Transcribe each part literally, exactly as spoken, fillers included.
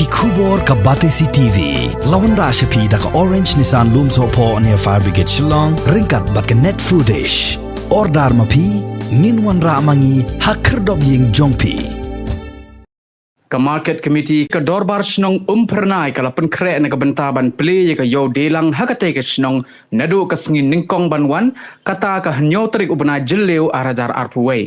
Khubor ka Batesi T V la wanrah sha phi da ka Orange Nissan Lumsohphoh near Fire Brigade Shillong ryngkat bad ka Net Foodish. Order ma phi, ngin wanrah ma ngi ha khyrdop ïing jong phi. Ka Market Committee ka Dorbar Shnong Umphyrnai ka la pynkhreh na ka bynta ban plie ïa ka ïew deilang ha katei ka shnong naduh ka sngi Nyngkong ban wan, kata ka hynñiew tarik u bnai Jylliew ar hajar arphew wei.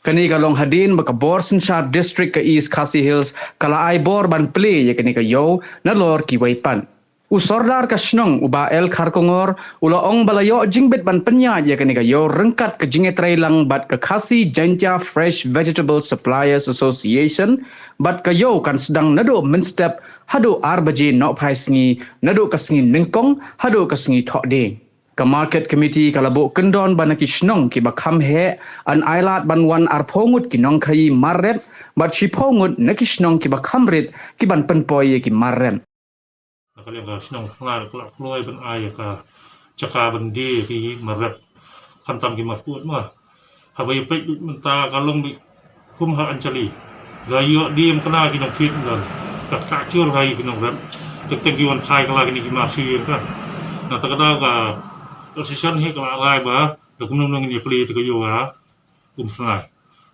Kane ka long hadien ba ka bor synshar district ka East Khasi Hills ka la ai bor ban plie ïa kane ka ïew nalor kiwei pat. U Sordar ka shnong u Bah L Kharkongor u la ong ba la ïoh jingbit ban pynïaid ïa kane ka ïew ryngkat ka jingïatreilang bad ka Khasi Jaintia Fresh Vegetable Suppliers Association, bad ka ïew kan sdang naduh mynstep haduh ar baje nohphai sngi naduh ka sngi Nyngkong haduh ka sngi Thohdieng. Ka Market Committee ka la buh kyndon ba na ki shnong kiba kham heh yn ailad ban wan arphew ngut ki nongkhaïi mar rep bad shiphew ngut na ki shnong kiba kham rit ki ban pynpoi ïa ki mar rep. Na ka liang ka shnong Umphyrnai ka la kloi ban ai ïa ka jaka ban die ki mar rep, khamtam ki mar kut ma. Haba ïa peit mynta ka long beit kum ha Anchali. Da ïoh die ym kena ki nongthied, da ka kah jur ha ki nongrep. Teng teng ki wan phai kylla kine ki mar shi ïa ka. Na kata ka daw ka association hi ka la rai ba da kumno kumno ngin ïa plie ïa ka ïew ha Umphyrnai.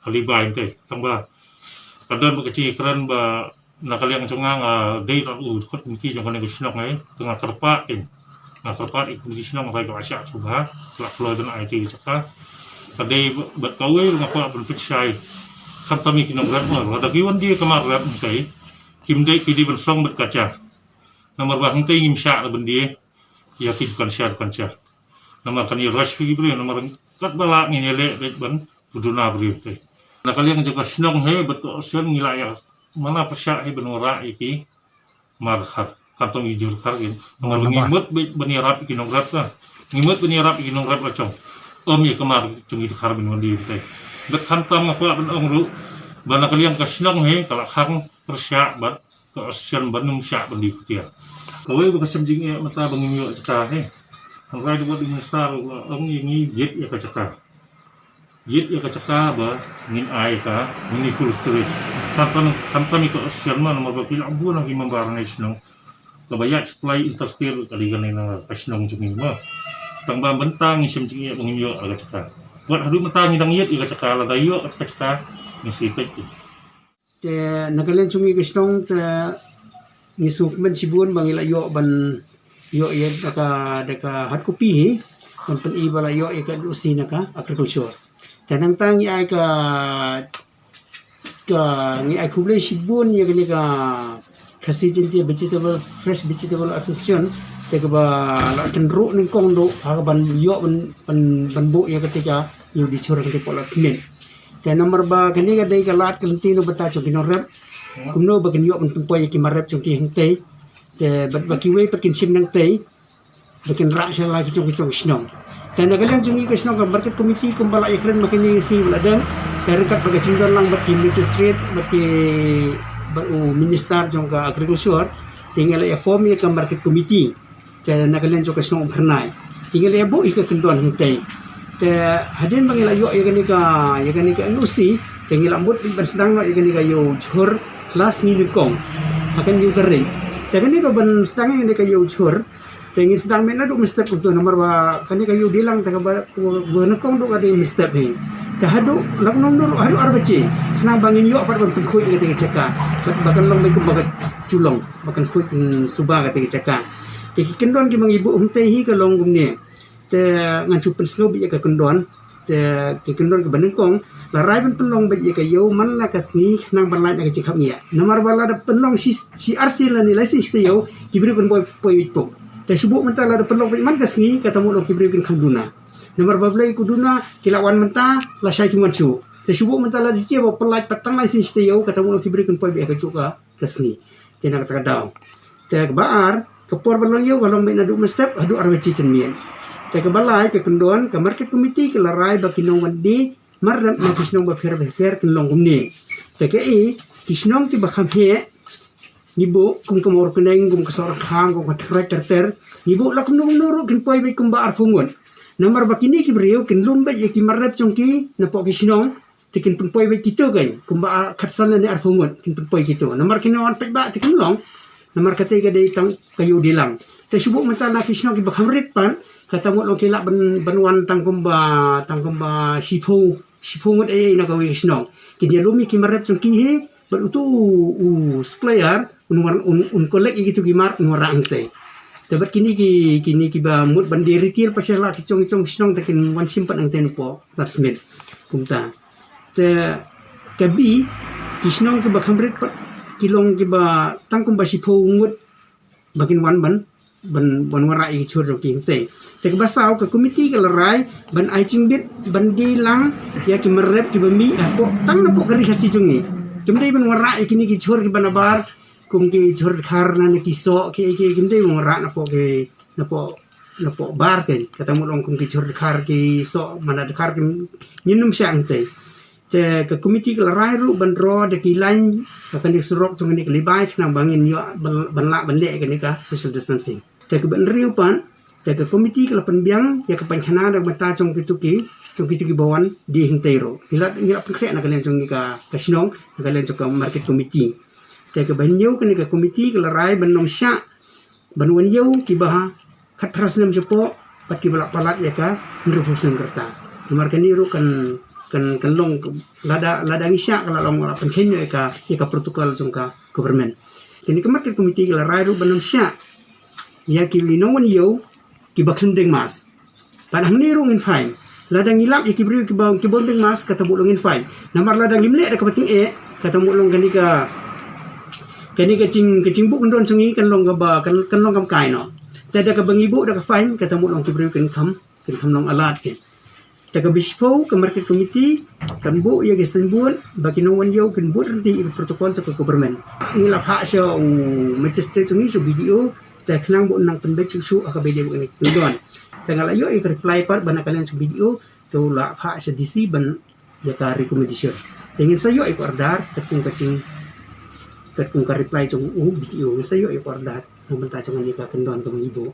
Hali bai ïa ka. Tang ba ka don ba ka jingkren ba na ka liang jong nga, nga dei tang u kot komiti jong kane ka shnong, eh, te nga kyrpad ïa, nga kyrpad ïa komiti shnong ba ka la shah sngewbha, la kloi ban ai ïa ka jaka. Ka dei bad kawei nga kwah ban pynshai, khamtam ïa ki nongrep, lada ki wan die ka mar rep hangtei, kim dei ki dei ban song bad ka ja. Namar ba hangtei ngim shah ban die ïa ki dukan sha dukan sha. Namar kan ïa rush ki briew, namar katba lah ngin ïa leh beit ban pyndonkam briew te. Na ka liang jong ka shnong hi bad ka association ngi la ïa mana pyrshah hi ban wanrah ïa ki mar dkhar. Khamtam ïa jhur dkhar kin. Namar ngi mut beit ban ïarap ïa ki nongrep ka. Ngi mut ban ïarap ïa ki nongrep la jong. Ym ïa ka mar jong ki dkhar ban wan die te. Bad khamtam nga kwah ban ong ruh ba na ka liang ka shnong hi ka la khang pyrshah bad ka association ban ym shah ban die khutiar. Kawei ba ka shem jingeh mynta ba ngim ïoh jaka hi. Hynrei da bad u minister u la ong ïa ngi ïit ïa ka jaka. Ïit ïa ka jaka ba ngin ai ka mini cold storage. Khamtam, khamtam ïa ka association ma, namar ba ki la bun ha ki member na shnong. Kaba ïaid supply industrial ka dei kane na ka shnong jong ngi ma. Tang ba mynta ngi shem jingeh ba ngim ïoh ka jaka. Wat haduh mynta ngi dang ïit ïa ka jaka, lada ïoh ka jaka ngi sa peit. Te na ka liang jong ngi ka shnong te ngi sngewkmen shibun ba ngi la ïoh ban ïoh ïa da ka, da ka hard copy hi ban pyni ba la ïoh ïa ka N O C na ka agriculture. Te nangta ngi ai ka, ka ngi ai khublei shibun ïa kane ka Khasi Jaintia Vegetable, Fresh Vegetable Association te kaba la kynruh nyngkong duh ha ka ban ïoh ban, ban, ban buh ïa kata ka ïew die jhur ha kata ka Port Lad Smit. Te namar ba kane ka dei ka lad ka lynti na ka bynta jong ki nongrep. Kumno ba kin ïoh ban pynpoi ïa ki mar rep jong ki hangtei. Te bad ba kiwei pat kin shim nangtei ba kin rah sha la ki jong ki jong ki shnong. Te na ka liang jong ngi ka shnong ka market committee kumba la ïakren ma kine ki sngi ba la dang, te ryngkat bad ka jingdon lang bad ki magistrate bad ki, bad u minister jong ka agriculture, te ngi la ïa form ïa ka market committee. Te na ka liang jong ka shnong Umphyrnai te ngi la ïa buh ïa ka kyndon hangtei. Te hadien ba ngi la ïoh ïa kane ka, ïa kane ka N O C, te ngi la mut ban sdang noh ïa kane ka ïew jhur ha la sngi Nyngkong ha ka ïew ka rei. Te kane ka ban sdang ïa kane ka ïew jhur te ngin sdang mih naduh mynstep kumto, namar ba kane ka ïew deilang te kaba, kaba nyngkong duh ka dei mynstep hi. Te haduh la kumno kumno ruh haduh ar baje khnang ba ngin ïoh pat ban pynkhuid ïa kata ka jaka. Ba, ba kan long beit kumba ka ju long ba kan khuid, hmm, suba kata ka jaka. Te ki kyndon kiba ngi buh hangtei hi ka long kumne. Te ngan shu pynsngew beit ïa ka kyndon. Te ki kyndon kiba nyngkong, la rai ban pynlong beit ïa ka ïew man la ka sngi khnang ban lait na ka jingkhapngiah. Namar ba lada pynlong shi, shi arsien lane laisien shi taïew, ki briew kin poi, poi beit puk. Te shu buh mynta lada pynlong beit man ka sngi, kata mut long ki briew kin khang duna. Namar ba balei ki duna, ki la wan mynta, lashai kim wan shuh. Te shu buh mynta lada jia ba pynlait pat tang laisien shi taïew, kata mut long ki briew kin poi beit ha kajuh ka, ka sngi. Te na kata ka daw. Te kaba ar, ka por ban long ïew ka long beit naduh mynstep haduh ar baje janmiet. Te kaba lai ka kyndon, ka market committee ka la rai ba ki nongwan die mar rep na ki shnong bapher bapher kin long kumne. Te kaei, ki shnong kiba kham heh, ngi buh kum ka Mawryngkneng, kum ka Sohryngkhang, kum ka Thynroit ter ter, ngi buh la kumno kumno ruh kin poi beit kumba arphew ngut. Namar ba kine ki briew kin lum beit ïa ki mar rep jong ki napoh ki shnong. te kin pynpoi beit kito kein, kumba, ah, khatsan lane arphew ngut kin pynpoi kito. Namar kine wan peit ba te kim long. Namar kata ka dei tang ka ïew dilang. Te shu bud mynta na ki shnong kiba kham rit pat, kata mut long ki lah ban, ban wan tang kumba, tang kumba shiphew, shiphew ngut ei ei na kawei ka shnong. Kin ïalum ïa ki marep jong ki hi, bad utu u supplier un wan, un, un collect ïa kitu ki mar un wanrah hangtei. Te bad kine ki, kine kiba mut ban die retail pat sha la ki jong, jong shnong te kin wan shim pat hangtei napoh Ladthadlaismit. Kumta. Te ka B, ki shnong kiba kham rit pat ki long kiba tang kumba shiphew ngut ba kin wan ban, ban, ban wanrah ïa ki jhur jong ki hangtei. Te kaba saw, ka komiti ka la rai ban ai jingbit, ban die lang ïa ki marep kiba mih hapoh, tang napoh ka Ri Khasi jong ngi. Kim dei ban wanrah ïa kine ki jhur kiba nabar, kum ki jhur dkhar na, na ki soh, ki, ki, kim dei ban wanrah napoh ki, napoh, napoh bar kein. Kata mut long kum ki jhur dkhar, ki soh, mana dkhar, kim, ngin ym shah hangtei. Te ka komiti ka la rai ruh ban draw da ki line ha kane ka surok jong kane ka Libai, khnang ba ngin ïoh ban, ban lah ban leh kane ka social distancing. Te kaba hynriew pat, te ka komiti ka la pynbiang ïa ka painkhana na ka bynta jong kitu ki, jong kitu kiba wan die hangtei ruh. Ngi la, ngi la pynkhreh na ka liang jong ngi ka, ka shnong, na ka liang jong ka market committee. Te kaba hynñiew, kane ka komiti ka la rai ban ym shah ban wan ïew kiba khatphra snem shapoh bad kiba la palat ïa ka hynriewphew snem ka rta. Namar kane ruh kan, kan, kan long, lada, lada ngi shah ka la long, la pynkheiñ ïa ka, ïa ka protocol jong ka government. Kane ka market committee ka la rai ruh ban ym shah ïa ki nongwan ïew kiba khlem deng mask. Bad hangne ruh ngin fine. Lada ngi lap ïa ki briew kiba, kiba ym deng mask, kata mut long ngin fine. Namar lada ngim leh da kaba tyngeh, kata mut long kane ka, kane ka jing, ka jingbuh kyndon jong ngi kan long kaba, kan, kan long kam kai noh. Te da kaba ngi buh da ka fine, kata mut long ki briew kin kham, kin kham long alert kein. Te kaba shiphew, ka market committee kan buh ïa ki signboard ba ki nongwan ïew kin bud ryntih ïa ka protocol jong ka government. Ngi la phah sha u magistrate jong ngi, sha u B D O, te khnang ba un nang pynbeit shuh shuh ha kaba ïadei bad kane ka kyndon. Te nga la ïoh ïa ka reply pat ba na ka liang jong u B D O, te u la phah sha D C ban ïa ka recommendation. Te ngin sa ïoh ïa ka order katkum ka jing, katkum ka reply jong u B D O, ngin sa ïoh ïa ka order na ka bynta jong kane ka kyndon kaba ngi buh.